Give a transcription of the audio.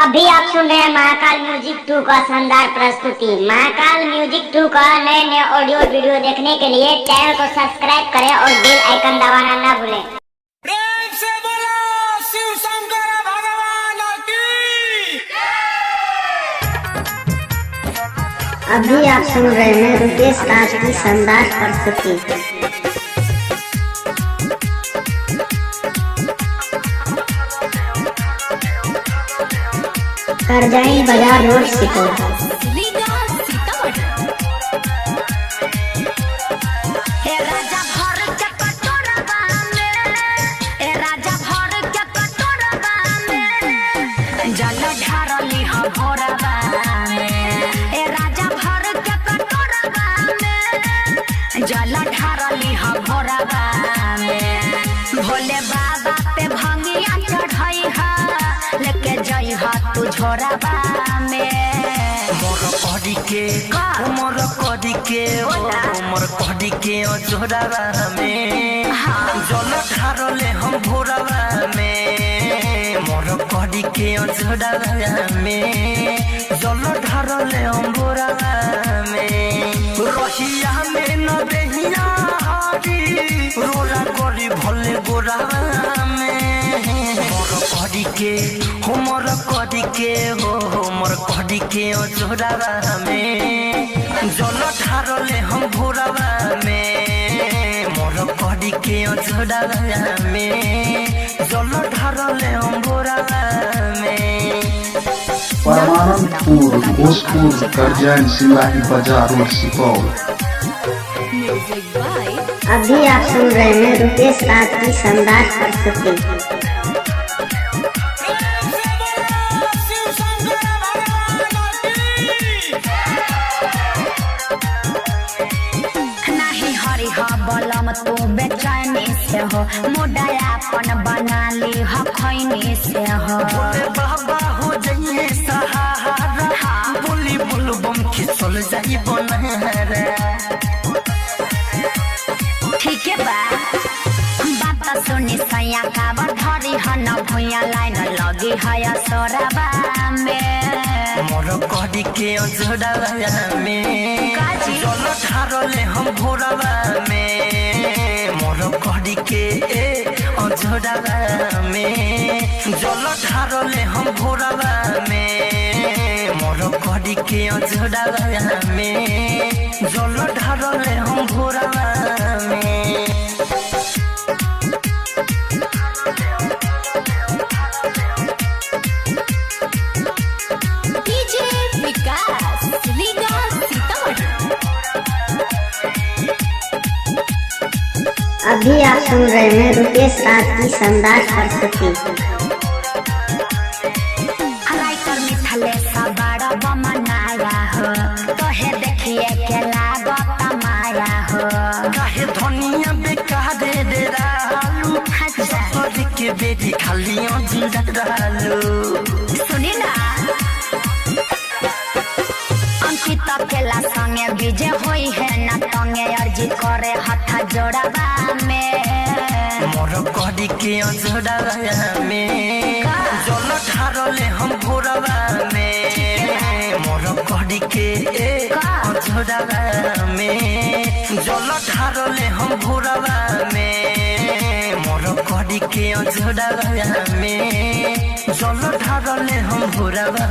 अभी आप सुन रहे हैं महाकाल म्यूजिक 2 का शानदार प्रस्तुति। महाकाल म्यूजिक 2 का नए नए ऑडियो वीडियो देखने के लिए चैनल को सब्सक्राइब करें और बेल आइकन दबाना न भूलें। प्रेम से बोलो शिव शंकर भगवान की। अभी आप सुन रहे हैं रुपेश राज की शानदार प्रस्तुति। करजाई बाजार रोड सुपौल। ए राजा भर के कटोरबा में, ए राजा भर के कटोरबा में, जल ढारली ह भोरबा में। ए राजा भर के कटोरबा में, जल ढारली ह भोरबा में। भोले बाबा पे भंगिया चढ़ई ह, लेके जई ह तू झोरबा में। मोर कड़ी के मोर कड़ी के मोर कड़ी के जोड़ावा में जल ढारले हम भोरवा में। मोर कड़ी के जोड़ावा में जल ढारले हम भोरवा में। रहिया में न रहिया हारी रोरा करी भले गोरावा में। मोर कड़ी के हो मोर कड़ी के हो मोर कड़ी के जोड़ावा में जल ढारले हम भोरवा में। मोर कड़ी के जोड़ावा में जल ढारले हम भोरवा में। परमानंदपुर घोषपुर करजाइन सिंगाही बाजार रोड सुपौल। अभी आप सुन रहे हैं रुपेश राज की शानदार प्रस्तुति। प्रेम से बोलो शिव शंकर भगवान की। नहीं हरी ह बलम तू बेचैनी से हो, मोडायापन बना ली ह खैनी से हो। भोले बाबा हो जाइए सहारा बोली बोल बम खिसल जाई बनहरा। ठीक है बा बात सुनी सैया काबर धरी ह न भुइया लाइन लगी है सोरबा में। मोर कड़ी के जोड़ावा में काजी। जल ढारले हम भोरवा में। मोर कड़ी के जोड़ावा में जल ढारले हम भोरवा में। मोर कड़ी के जोड़ावा में जल ढारले हम भोरवा में। डीजे विकास लीगा सीतामढ़ी। अभी आप सुन रहे हैं रुपेश राज की शानदार प्रस्तुति। राइटर मिथले सबार बमनाया हो, तोहे देखिए के लागत माया हो। काहे धनिया बेकार दे रालू सफर के बेटी खाली डालू। सुनी ना अंकित केला संगे विजय होई है ना तंगे, अर्जी करे हथा जोड़ाबा में। मोर कड़ी के जोड़ावा में जल ढारले हम भोरवा में। मोर कड़ी के जोड़ावा में जल ढारले हम भोरवा में। मोर कड़ी के जोड़ावा में जल ढारले हम भोरवा